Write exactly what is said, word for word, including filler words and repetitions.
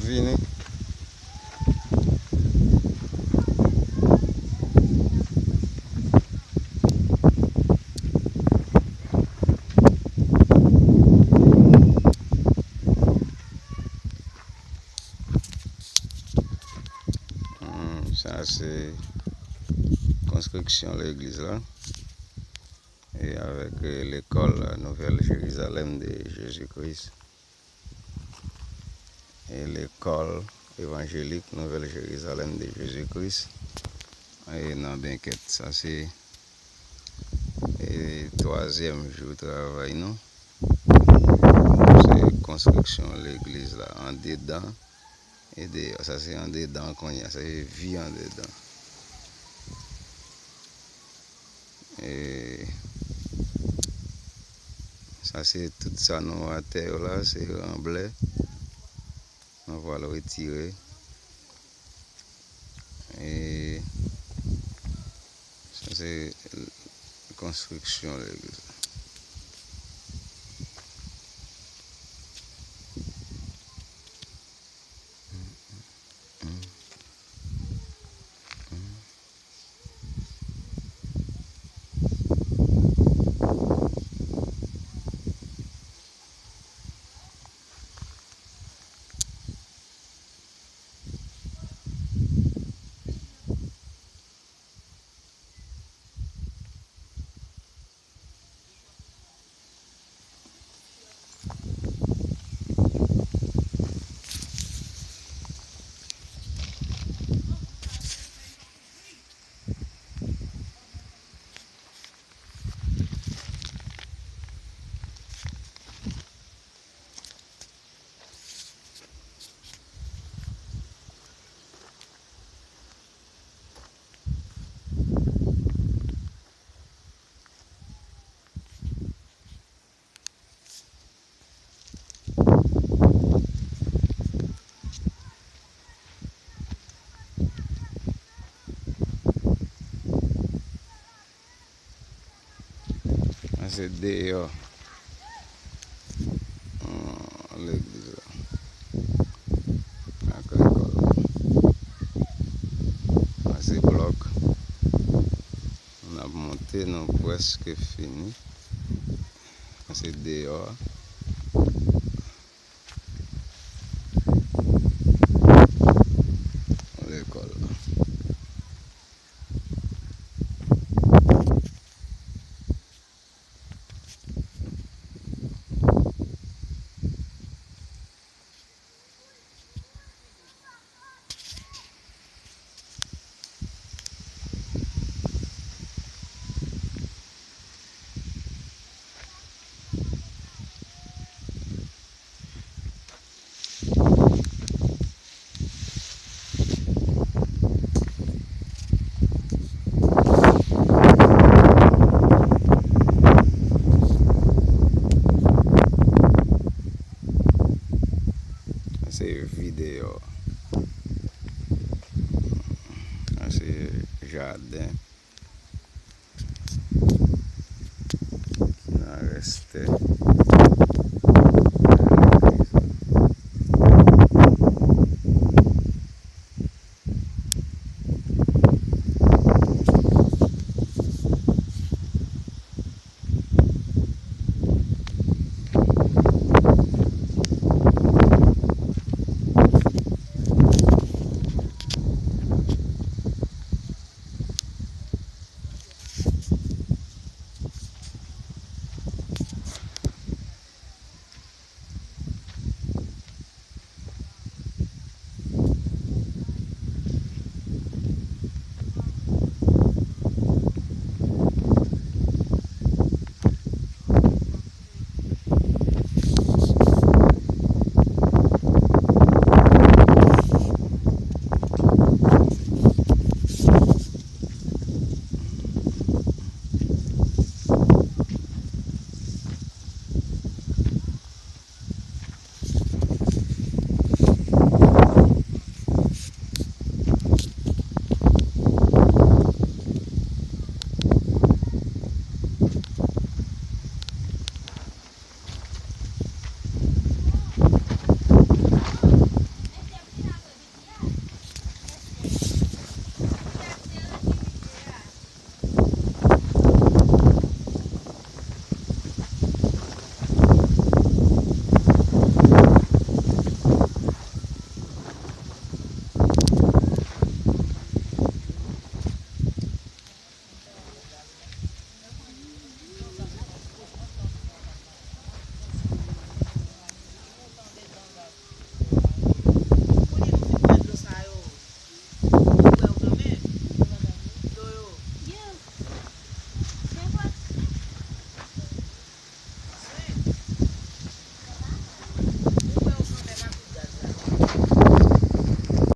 Vini. Hmm, sa se konstriksyon legliz la. E avèk, eh, lekòl Nouvèl Jerizalèm de Jezi Kris. E lekòl evanjelik Nouvèl Jerizalèm de Jezi Kris. E nan Benkèt. Sa se, eh, twazyèm jou travay nou. Se konstriksyon legliz la andedan e deyò. Sa se andedan kounye a. Sa se vi andedan. E sa se tout sa nou atè yo la, se ranblè. Nou pral retire. E sa se konstriksyon legliz la. Sa se deyò, hmm, legliz la. Ak lekòl la. Sa se blòk. N ap monte, nou prèske fini. Sa se deyò a. Lekòl la. Sa se vi deyò. Sa se jaden. Nan rèste.